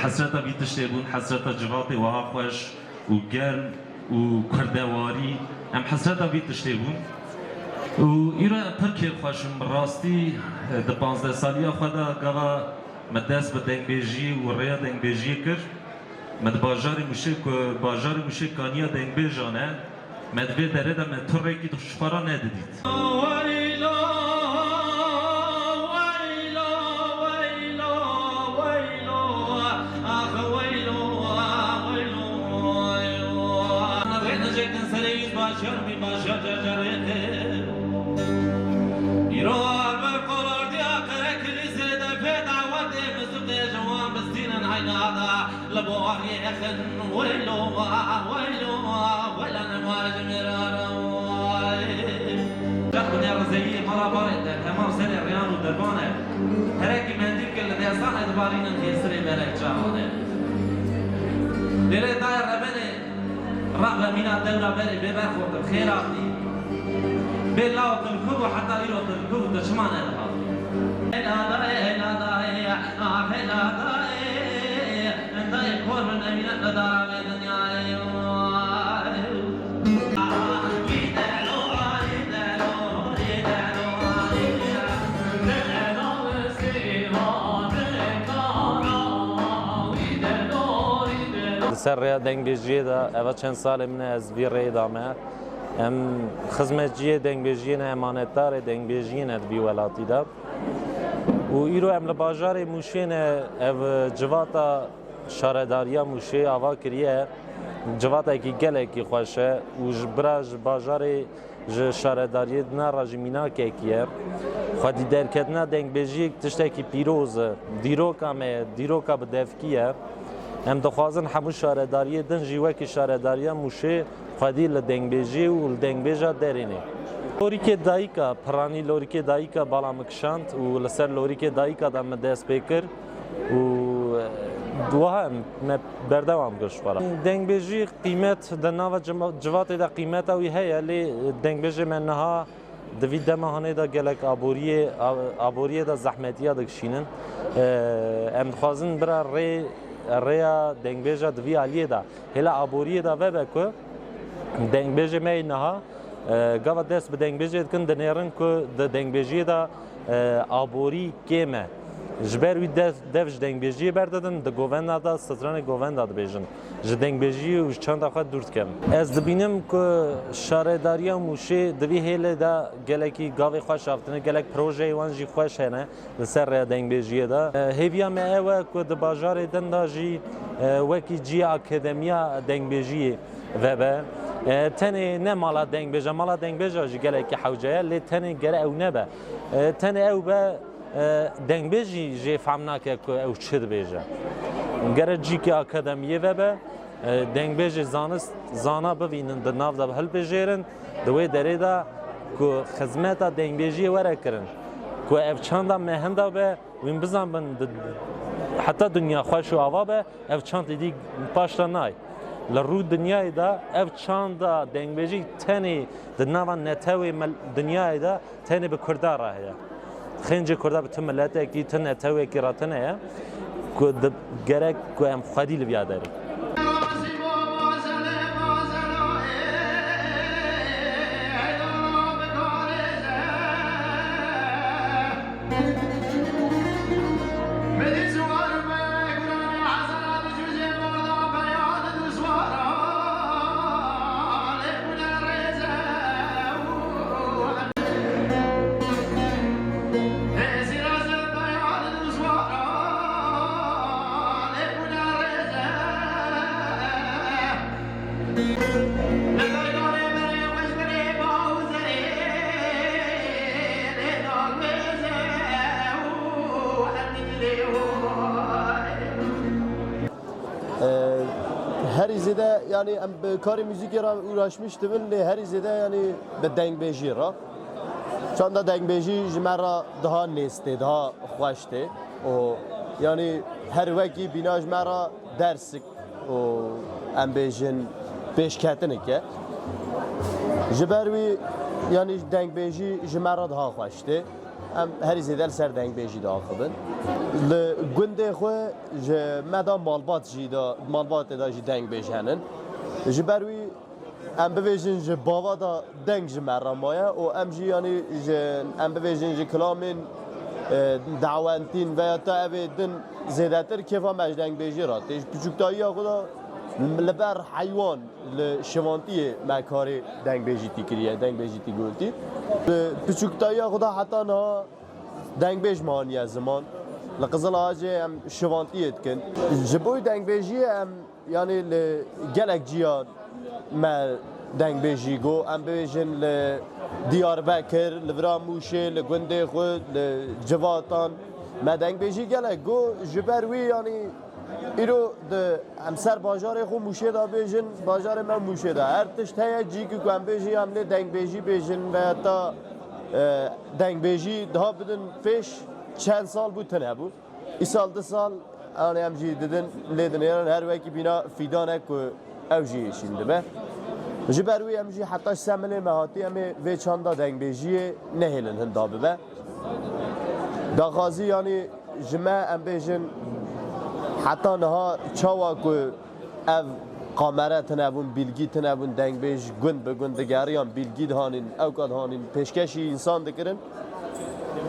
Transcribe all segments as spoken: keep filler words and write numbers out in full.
Hesreta vî tiştê bûn, hesreta civatê wiha xweş û germ û kurdewarî. Em hesreta vî tiştê bûn. Û îro em pir kêfxweş in. Bi rastî, di panzdeh saliya xwe de gava me dest bi dengbêjiyê û rêya dengbêjiyê kir. Me di bajarê Mûşê ku bajarê Mûşê kaniya dengbêjan e, me di vê derê de me turekî ji xwe re nedidît. Weylo, weylo, weylo, weylo, ax weylo, weylo, weylo. Rê nijêkin serê wî bajar bî, bajar carcarê. Îro arve qolardiya qerekilî zêde pê dawetê mizûqê ji wan bistînin eyna da. Li bo ariyê exin, weylo, weylo, weyla nema ji mêrara. Çax binê rizeyiyê mala barê te, hema serê riyan û derban e. Herekî mendîl kir li destan e dibarînin hêsirê berek çavan e. Lêlê dayê rebenê, rax ve mîna dewra berê bê berxortin xêr hatî. Bê law tu li ku bû heta îro tu li ku bû tu çima nedihatî? Hela dayê, hela dayê, ah hela dayê. Dayê kor bin evîne qedara vê dinyayê. Li ser rêya dengbêjiyê de, eva çend salê min e ez vî rêyê de me. Em xizmetçiyê dengbêjiyê ne, emanetdarê dengbêjiyê ne di vî welatî de. Û îro em li bajarê Mûşê ne, ev civata Şaredariya Mûşê ava kiriye, civatekî gelekî xweş e û ji bira ji bajarê, ji şaredariyê dina re jî mînakekî ye. Xwedî derketina dengbêjiyek tiştekî pîroz e. Dîroka me ye, dîroka bi devkî ye. Em dixwazin hemû şaredariyê din jî wekî şaredariya Mûşê xwedî li dengbêjiyê û li dengbêja derênê. Lorîkê dayika, piranî lorîkê dayika bala min kişand û li ser lorîkê dayika de min dest pê kir. Û, e, wiha em me berdewam kir ji xwe re. Dengbêjî qîmet di nava cima-, civatê de qîmeta wî heye, lê dengbêjê me niha di vî dema hanê de gelek aboriyê, a-, aboriyê de zehmetiya dikişînin. E, em dixwazin bira rê, rêya dengbêja di vî aliyê de hêla aboriyê de vebe ku dengbêjê me yê niha E, gava dest bi dengbêjê dikin, dinêrin ku di dengbêjiyê de, e, aborî kêm e. Ji ber wî dev, dev ji dengbêjiyê berdidin, di govenda de stranê govenda dibêjin. Ji dengbêjiyê û ji çanda xwe dûr dikin. Ez dibînim ku şaredariya Mûşê di vî hêlê de gelekî gavê xweş avtine, gelek projeyê wan jî xweş hene. Li ser rêya dengbêjiyê de. E, hêviya me ew e ku di bajarê din de jî, e, wekî cihê akademiya dengbêjiyê vebe. E, tenê ne mala dengbêja, mala dengbêja jî gelekî hewce ye, lê tenê gere ew nebe. E, tenê ew be, e, dengbêj jî jê fehm nake ku ew çi dibêje. Gere cîkê akademiyê vebe. E, dengbêjê zanist, zana bivînin, di nav de hilbijêrin, di wê derê de ku xizmeta dengbêjiyê were kirin, ku ev çanda me hinda be, wîn bizanbin, di, heta dinya xweş û ava be, ev çand êdî paş de nayê. Li rû dinyayê de ev çanda dengbêjî tenê di nava netewê mel-, dinyayê de tenê bi Kurda re heye. Xêncê Kurda bi tu miletekî, tu netewekî re tune ye ku di, gerek ku em xwedî li viya derê. Ee, herî zêde, yani, em bi karê muzîkê re uğraşmış dibin, lê herî zêde, yani, bi dengbêjî re. Çanda dengbêjî ji me re daha nêz tê, daha xweş tê. Û, yani, her wekî bîna ji me re dersik û, em bêjin, pêşketinik e. Ji ber wî, yani, dengbêjî ji me re daha xweş tê. Em herî zêde li ser dengbêjî diaxivin. Li gundê xwe ji me de malbat jî de, malbatê de jî dengbêj henin. Ji ber wî em bibêjin ji bava de deng ji me re maye û em jî, yanî ji, em bibêjin ji kilamên, e, dawentîn veya ta evê din zêdetir kêfa me ji dengbêjiyê re tê. Ji piçûkdayiya xwe de li ber heywan li şivantiyê me karê dengbêjîtî kiriye, dengbêjîtî gotî. Li piçûkdayiya xwe de heta niha dengbêj me aniye ziman. Li Qizilhacê em şivantiyê dikin. Ji bo dengbêjiyê em, yanî li gelek ciya me dengbêjî got. Em bibêjin li Diyarbekir, li vira Mûşê, li gundê xwe, li Civatan me dengbêjî gelek got. Ji ber wî, yanî îro di em ser bajarê xwe Mûşê de bêjin, bajarê me Mûşê de. Her tişt heye, cîkî ku em bêjin, em lê dengbêjî bêjin veya ta, e, dengbêjî daha bidin pêş çend sal bû tune bû. Îsal du sal, yani em jî didin, lê dinêrin, her wekî bîna fîdanek ku ew jî şîn dibe. Ji ber wî em jî heta ji seminê me hatî, em ê vê çanda dengbêjiyê nehêlin hinda bibe. Daxwazî, yanî ji me, em bêjin, heta niha çawa ku ev kamere tune bûn, bîlgî tune bûn, dengbêj gund bi gund digeriyan, bîlgî dihanîn, ewka dihanîn, pêşkêşî însan dikirin.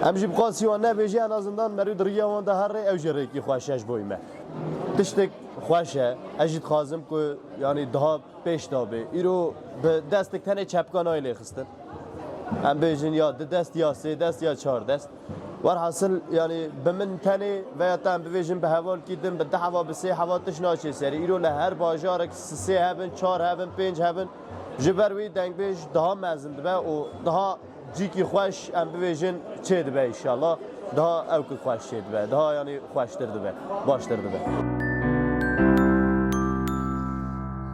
Em jî bi qasî wan nebêjî, en azından merî di riya wan de her rê, ew jî rêkî xweş e ji bo me. Tiştek xweş e. Ez jî dixwazim ku, yanî, daha pêş de bê. Îro bi destek tenê çepka nayê lêxistin. Em bêjin ya du dest, ya sê dest, ya çar dest. Werhasil, yanî, bi min tenê veya te em bibêjin bi hevalkî din, bi du heva, bi sê heva tişt naçê serî. Îro li her bajarek sê hebin, çar hebin, pênc hebin. Ji ber wî dengbêj daha mezin dibe û daha cîkî xweş, em bibêjin, çê dibe înşallah. Daha ewkî xweş çê dibe. Daha, yanî, xweştir dibe, baştir dibe.